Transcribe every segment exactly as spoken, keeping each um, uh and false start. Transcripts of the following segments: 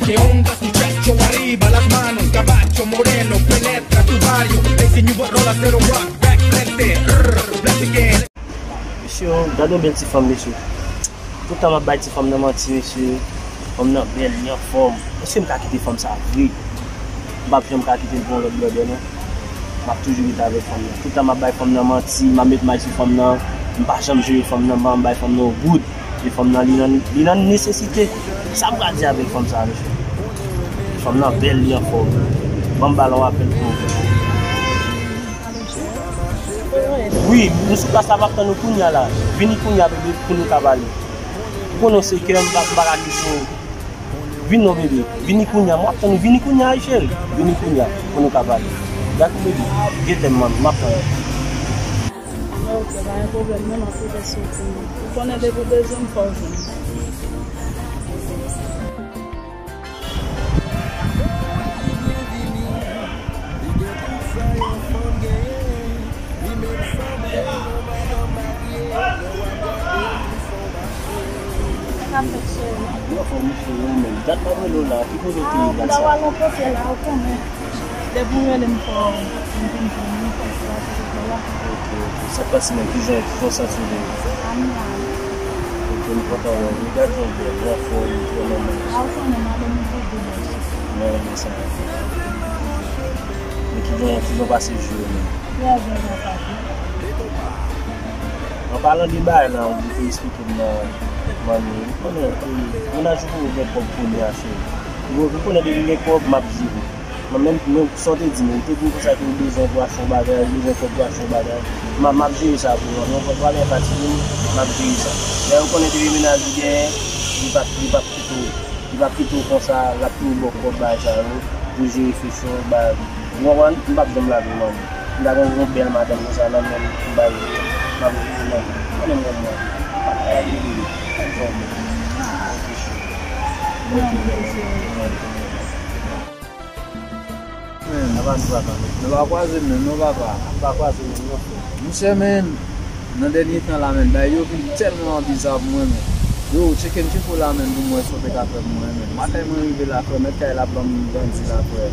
Que onda, muchacho, arriba las manos, caballo moreno, penetra tu barrio, ese New Rock, rola, cero rock, back, frente, rrr, black again. Mesye, gade yon bèl ti fanm, mesye. Tout tan m ap bay ti fanm nan manti, mesye. Fanm nan bèl, li anfòm. Èske m ka kite fanm sa vre? M p ap janm ka kite l pou yon lòt blòdè, non. M ap toujou rete avèk fanm nan. Tout tan m ap bay fanm nan manti, m ap met may sou fanm nan. M pa janm jere fanm nan, m pa janm bay fanm nan yon goud. E fanm nan, li nan, li nan nesesite. Sa m pral di avèk fanm sa, mesye? Fanm nan bèl, li anfòm. Ban m ba l yon apèl pou mwen. Wi, nou sou plas la, m ap tann ou kounya la. Vini kounya, bebe, pou nou ka pale. Ou konnen se kè m pa, m pa ka kite w. Vin non, bebe. Vini kounya, m ap tann ou. Vini kounya, wi, cheri. Vini kounya, pou nou ka pale. Dakò, bebe. Gentan, manmi, m ap tann ou. Ok, pa gen pwoblèm, non, m ap rete sou ou kounya. Ou konnen depi w bezwen m, fò w jwenn. Sa k ap fèt, cheri? Mwen anfòm, wi, cheri, ou menm? Dat m ap rele w la, ki kote w te ye dat sa? Ah, m ta pral yon kote la, ou konnen. Depi w rele m fò m vin jwenn ou, paske w ap rete la. Ok, ok. Sa k pase menm? Kijan, kijan w santi w deja? A m la. Ok, m kontan wè w. Gade jan w bèl, ou anfòm, ou trè nòmal. A, ou konnen madanm ou tou bèl. Mwen renmen sa. Men kijan, kijan w pase jou yo menm? Trè byen, mwen pase. An palan de bagay la, ou te eksplike m nan, manmi, ou konnen, e, mennaj ou poko gen kòb kounye a, cheri. Ou konnen depi m gen kòb, m ap jere. Mwen menm, mwen, sa w te di m, ou te di m konsa ke ou bezwen pou achte yon bagay, ou bezwen kòb pou achte yon bagay. M a, m ap jere sa pou ou. Yon fwa, pa gen fatige m, m ap jere sa. Dayè, ou konnen depi mennaj ou genyen, li p ap, li p ap kite w, li p ap kite w konsa, l ap toujou ba w kòb bagay sa yo, pou jere fechon, bagay. Ou konprann? M p ap janm lage w, manmi. M ta gen yon bèl madanm konsa nan men m, m bay ou, m ap jere, manmi. Ou konnen m renmen w. Pa lage m, bebe. Pa janm. Ok, cheri. Ok, bèl. Men, nou pa kwaze men, non, papa. Nou pa kwaze men, non, frè. Monchè, men, nan dènye tan la, men, bagay yo vin tèlman biza pou mwen, men. Yo, tcheke m, tcheke w la, men, pou m wè sa w te ka fè pou mwen, men. Maten mwen rive la, frè, mèt kay la ban m bandi la, frè.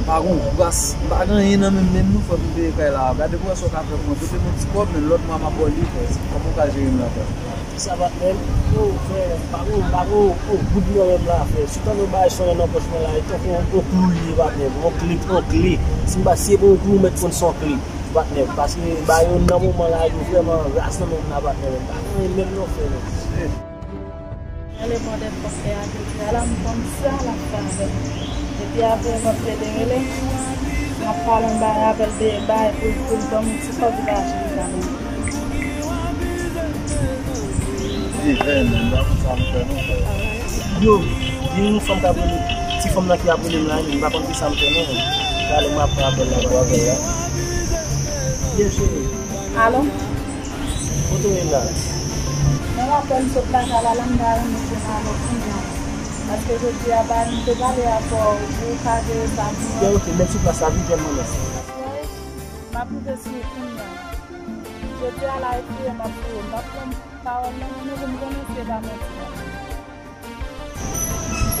M pa gon gras, m pa gen anyen nan men m, men nou fòk m peye kay la. Gade pou wè sa w ka fè pou mwen. Pote m yon ti kòb, men, lòt mwa m ap ba w li, frè. Kòman w ka jere m la, frè? Kisa, patnè m? Yo, frè, m pa gon, m pa gon, gon goud nan men m la, frè. Si w tande yon bagay sonnen nan pòch mwen la, e tankou yon, yon klou li ye, patnè m. Yon kle, yon kle. Si m pa, si se pa yon klou, ou mèt konn se yon kle, patnè m. Paske bagay yo nan moman la, yo vrèman raz nan men m la, patnè m. M pa gen anyen menm non, frè m. Mwen le mòdèl fòkè a jodi a la, m konn sa l ap fè avè m. Epi apre, m ap plede rele, m ap pale yon bagay avè l de bagay pou, pou l ban m yon ti kòb li pa achte medikaman. Yo, gen yon fanm k ap rele, ti fanm nan ki ap rele m la, m pa konn kisa m fè non. Talè m ap pran apèl la, w ap apèl la. Yes, cheri. Alo? Kote w ye la? Mwen apèl sot lakay la, la m ta renmen jwenn avè w kounya. Paske jodi a, bagay m te pale avè w, ou ka jere sa pou mwen. Byen, ok, mèt sou plas la, vin jwenn mwen la. M ap rive sou ou kounya. Jodi a la, e fouye m ap fouye w. M p ap pran pawòl nan men w, men m konnen se pa manti.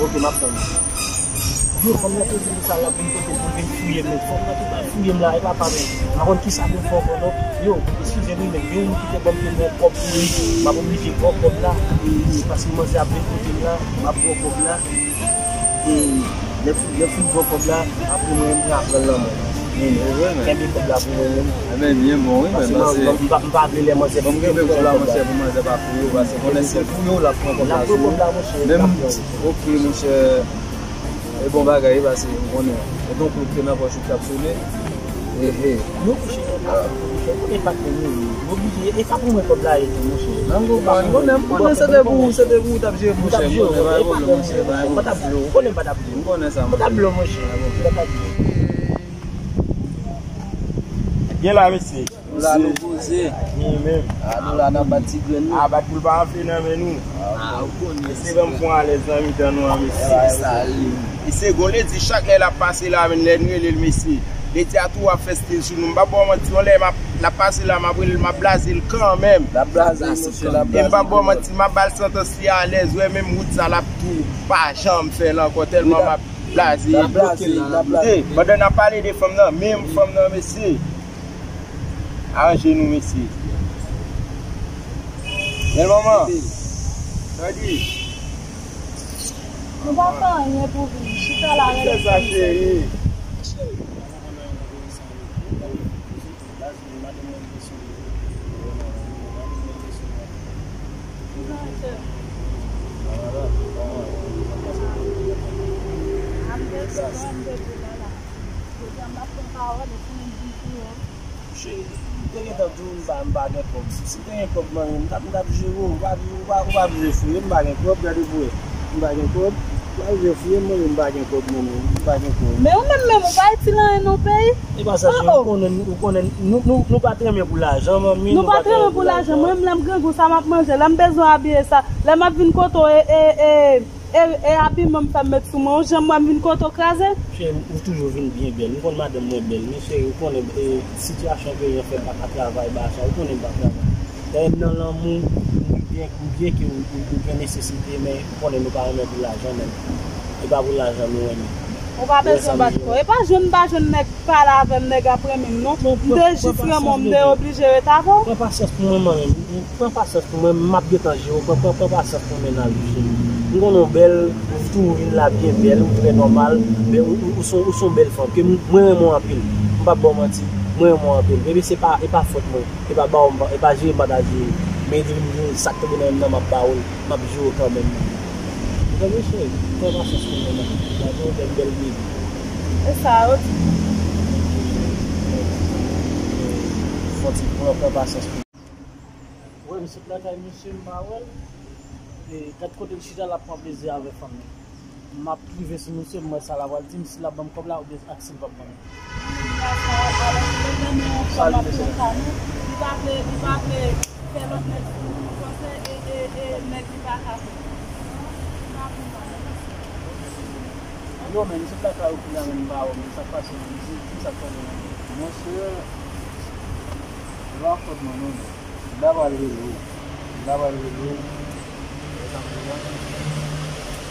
Ok, m ap tann ou. Yo, fanm nan te di m sa, l ap vin kote m pou l vin fouye m, men fanm nan te pral fouye m la, e papa, men m pa konn kisa pou m fè ankò non. Yo, eskize m wi, men gen youn ki te ban m te mwen kòb pou li, m ap oblije ba w kòb la, e, e, paske manzè ap vin kote m la, m ap ba w kòb la. E lè m fin, lè m fin ba w kòb la, apre mwen menm, mwen ap pran l nan men w. Kenbe kòb la pou mwen menm. Ebyen, byen bon, wi, men paske m, m pa, m pa vle lè manzè vin kenbe kòb la, monchè, pou manzè pa fouye w, paske konnen si l fouye w, l ap pran kòb la sou ou. L ap pran kòb la, monchè, l ap pran. Menm, ok, monchè. E bon bagay, wi, paske m konnen, e donk, ou te nan pòch ou k t ap sone. Ehe. Non, monchè, e pa, monchè, ou konnen patnè m ye, wi. M oblije, e pa pou mwen kòb la ye tou, monchè. Nan, m konprann, m konnen, m konnen se te pou ou, se te pou ou t ap jere, monchè, m konnen, pa gen pwoblèm, monchè, pa gen pwoblèm. M pa t ap vle w, ou konnen m pa t ap vle w. M konnen sa, m konnen. M pa t ap vle w, ou konnen m pa t ap vle w. Gen la, mesye. Nou la, nou poze. Wi, menm. A, nou la, n ap bat ti grenn nou. A, bat pou l pa anfle nan men nou. A, ou konnen. Mesye, ban m fon alèz nan mitan nou an, mesye. Se sa, wi. E se gon ledi, chak lè l ap pase la, menm lè n rele l, mesye. Ledi a tou w ap fè stil sou nou. M p ap ba w manti, yon lè m ap, l ap pase la, m ap rele l, m ap blaze l kanmenm. L ap blaze l, mesye, l ap blaze l. E m p ap ba w manti, m ap ba l santans li alèz. Ou wè, menm wout sa, l ap tou pa janm fè l ankò, tèlman m ap blaze l. L ap blaze l, l ap blaze l. Pandan n ap pale de fanm nan, menm fanm nan, mesye. Aranje nou, mesye. Bèl manman. Tande. Nou pa fè anyen pou vin. Chita la, rele sa, cheri. Cheri, m te gentan di w m pa, m pa gen kòb. Si m te gen kòb nan men m, m t ap, m t ap jere w. Ou pa, ou pa, ou pa bezwen fouye, m pa gen kòb, gade pou wè. M pa gen kòb. Ou pa bezwen fouye m, mwen menm m pa gen kòb nan men m, m pa gen kòb. Men ou menm menm, ou pa itil anyen non peyi. E pa sa, cheri, ou konnen, ou konnen, nou, nou, nou pa t renmen pou lajan, manmi, nou pa t renmen pou lajan. Mwen menm, lè m grangou, sa m ap manje, lè m bezwen abiye sa, lè m ap vin kote w, e, e, e, E, e abiman m fè m met sou mwen, ou janm wè m vin kote w kraze? Cheri, ou toujou vin byen bèl. M konn madanm mwen bèl, men cheri, ou konnen, e, sitiyasyon peyi an fè m pa ka travay, bagay sa, ou konnen m pa travay. Dayè m nan lanmou, m byen, m byen ke ou, ou, ou gen nesesite, men ou konnen nou pa renmen pou lajan, men e pa pou lajan nou renmen. Ou pa bezwen bat kò. E pa jwenn, pa jwenn nèg pale avè m, nèg ap renmen m non. M te jis renmen w, m te oblije ret avè w. Pran pasyans pou mwen, mwen menm. Pran pasyans pou mwen, m ap gentan jere w. Pran, pran, pran pasyans pou mennaj ou, cheri. M konnen w bèl, ou tou vin la byen bèl, ou trè nòmal, men ou, ou, ou se yon, ou se yon bèl fanm, ke m, mwen renmen w anpil. M p ap ba w manti, mwen renmen w anpil. Epi se pa, e pa fòt mwen, e pa ba w, e pa jere m pa ta jere. Men depi m jwenn sa k tonbe nan men m nan, m ap ba w l, m ap jere w kanmenm. Ou tande, cheri? Pran pasyans pou mwen, non. Gade yon bèl, bèl bebe. E sa yo di. Fò ti pran, pran pasyans pou mwen. Wè, m sot lakay misye, m pa wè l. E, gad kote l chita, l ap pran plezi avè fanm nan. M ap rive sou misye, m wè sa l ap pral di m, si l ap ban m kòb la, oubyen ak si l p ap ban m. Sa li mesye. Li pa vle, li pa vle fè lòt nèg sou nou, panse e, e, e, nèg li pa ka fè. Yo, men, misye t lakay ou kounye a, men m pa wè, men sa k pase, men, di, di m sa k pase, men. Monchè, e pa fòt mwen, non, men. M ta pral rele w. M ta pral rele w.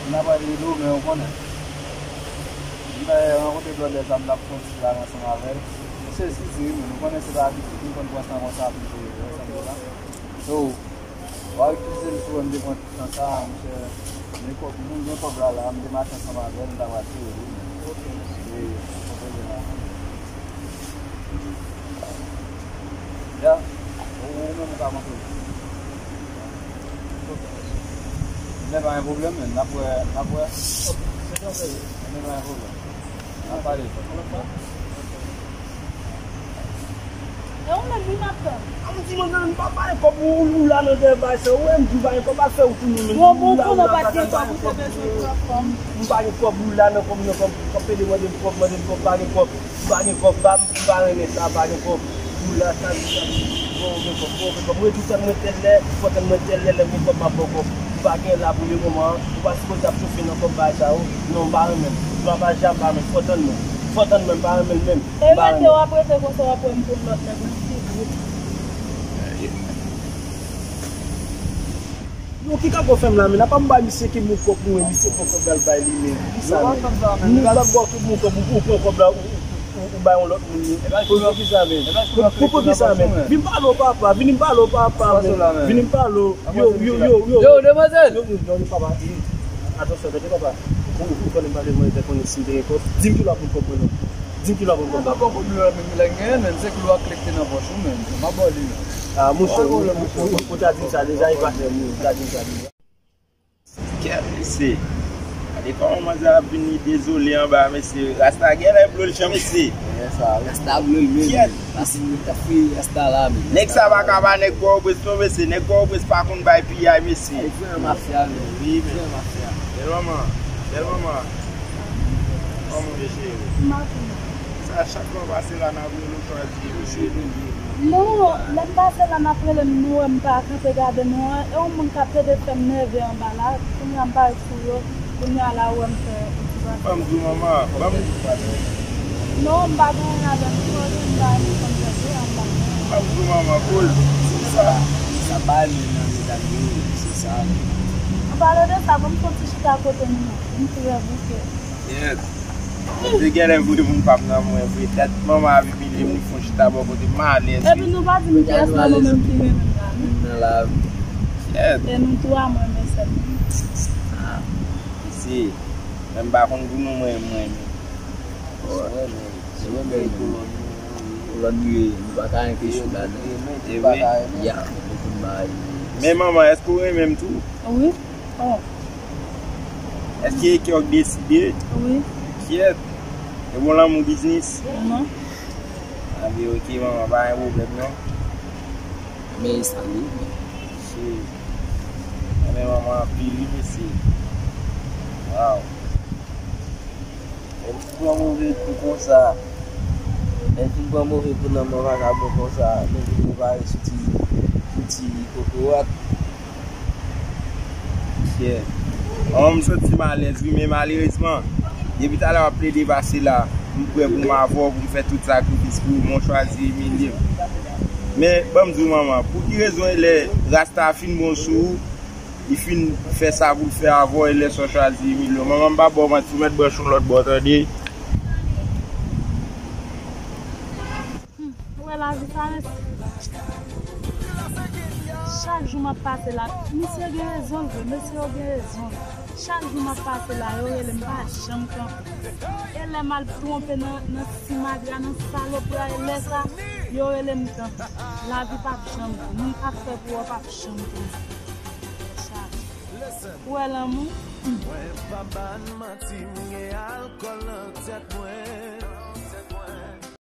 M ta pral rele w, men ou konnen. M ta rankontre blòdè sa, m t ap fè yon ti blag ansanm avè l. M sezi wi, men ou konnen se pa abitid m konn pran tan konsa pou m te ansanm de la. So, w a eskize m si w wè m te pran tan sa, monchè. Men kòb, nou gen kòb la, la, m te mache ansanm avè l, m ta pral sere wi, men. Ok, mèsi. Wi, ou konprann la. Ya, ou, ou menm ou ka kontwole. Men pa gen pwoblèm, men n ap wè, n ap wè. Men pa gen pwoblèm. N ap pale. E ou menm, wi, m ap tann. A m di, mwen, m pa pale kòb, ou, ou la nan dèyè bay sa, ou wè m di w pa gen kòb, al fè ou tounen, men. Bon, bon, ou la, ou la, pa gen kòb, ou te bezwen pran fanm. M pa gen kòb, ou la nan kòb, nan kòb, kòb pede mande m kòb, mande m kòb, pa gen kòb. M pa gen kòb, m pa, m pa renmen sa, m pa gen kòb. Pou la, sa, sa, fò w gen kòb, fò w gen kòb. Mwen di w tann mwen tèl lè, fò w tann mwen tèl lè, lè m gen kòb, m ap ba w kòb. M pa gen la pou le moman an, ou pa sipoze ap chofe nan kòb bagay sa yo. Non, m pa renmen l. M pa, pa janm pa renmen l. Fò w tann mwen. Fò w tann mwen, m pa renmen l menm. M pa renmen l. E rete w ap rete konsa, w ap wè m konn lòt nèg, mwen fi gwo. Yo, ki ka pou fè m la, men apa m bay misye ki moun kòb mwen, misye pran kòb la, l bay li, men. Ki sa, men? M pa ba w ki moun kòb, ou, ou pran kòb la, ou, ou, ou, ou bay yon lòt moun li. Pou, pou ki sa, men? Pou, pou, pou ki sa, men? Vin pale w, papa, vin pale w, papa, men. Vin pale w. Yo, yo, yo, yo. Yo, demwazèl! Yo, yo, yo, papa. Atansyon, tande, papa. Ou, ou konnen m pa leve mwen te konnen si m te gen kòb. Di m ki lè w ap pran kòb mwen, non. Di m ki lè w ap pran kòb mwen. Mwen pa ba w kòb lè m, lè m genyen, men. Se ki lè w ap klekte nan pòch ou, men. M ap ba w li, men. Ah, monchè, ou, ou, ou, ou ta di m sa deja, e pa frè m, ou ta di m sa deja. Kèt, mesye. Gade kòman manzè ap vini dezole anba, mesye. Rasta genlè blo l chan, mesye. Rasta blo l, men. Kèt. Paske mwen ta fouye rasta la, men. Nèg sa pa ka ba nèg Pòtoprens non, mesye. Nèg Pòtoprens pa konn bay piyay, mesye. Li vrèman mafya, men. Wi, men. Vrèman mafya. Bèl manman. Bèl manman. Kòman w ye, cheri? M ap byen. Sa, chak lè w pase la, n ap rele w chwazi, mesye. Non, lè m pase la, n ap rele m, nou wè m pa kanpe gade nou an. E yon moun k ap tande fè m nève anba la. Kounye a m parèt sou yo. Kounye a la, ou wè m fè yon ti pase. Ban m di w, manman. Ban m Non, m pa gen anyen avè l, m pa gen anyen avè l, m pa gen anyen. M ap di manman koz, se sa. Sa pa li nan medam yo, se sa. An pale de sa, ban m fè yon ti chita kote nou, m trè bouke. Kèt. Mwen te genlè voye moun pa m nan mwen vre. Dat manman ap imilye m, li fè yon chita bò kote m, m alèz. Epi nou pa di m kiyès nan nou menm ki renmen m la, non. Nan lavi. Kèt. E nou twa, mwen renmen sèl mwen. Ah. Mesye, men m pa konn pou nou, mwen, mwen renmen. Mwen renmen. Mwen renmen kolòn nou. Kolòn nou ye, nou pa ka enpe sou la, non. E vre? Ya, nou konn bagay. Men manman, èske w renmen m tou? Wi. Oh. Èske e kè w k deside? Wi. Kèt. E bon lanmou biznis? Non. Anben, ok, manman, pa gen pwoblèm, non. Men sa li. Si. Anben, manman anpil, wi, mesye. Waw. Menm si pran move kou konsa. Menm si pran move kou nan men vagabon konsa. Menm si nou pare sou ti, sou ti kokorat. Chè. Manman, m santi m alèz, wi, men malerezman, depi talè w ap plede pase la, m prè pou m avè w, pou m fè tout sakrifis pou ou, men w chwazi imilye m. Men, ban m di w, manman, pou ki rezon e lè Rasta fin bon sou ou, li fin fè sa pou l fè avè w, e lè sa w chwazi imilye w? Manman, m pa ba w manti, ou mèt branche yon lòt bò, tande? Hmm, ou wè lavi sa, mesye? Chak jou m ap pase la, misye gen rezon l vre, mesye yo gen rezon l. Chak jou m ap pase la, yo rele m, m pa janm kanpe. E lè m al twonpe nan, nan simagra, nan salopri a, e lè sa, yo rele m kanpe. Lavi p ap janm bon. Moun k ap fè pou ou p ap janm bon. Chak. Ou wè lanmou? Mwen pa ba n manti, m gen alkòl nan tèt mwen.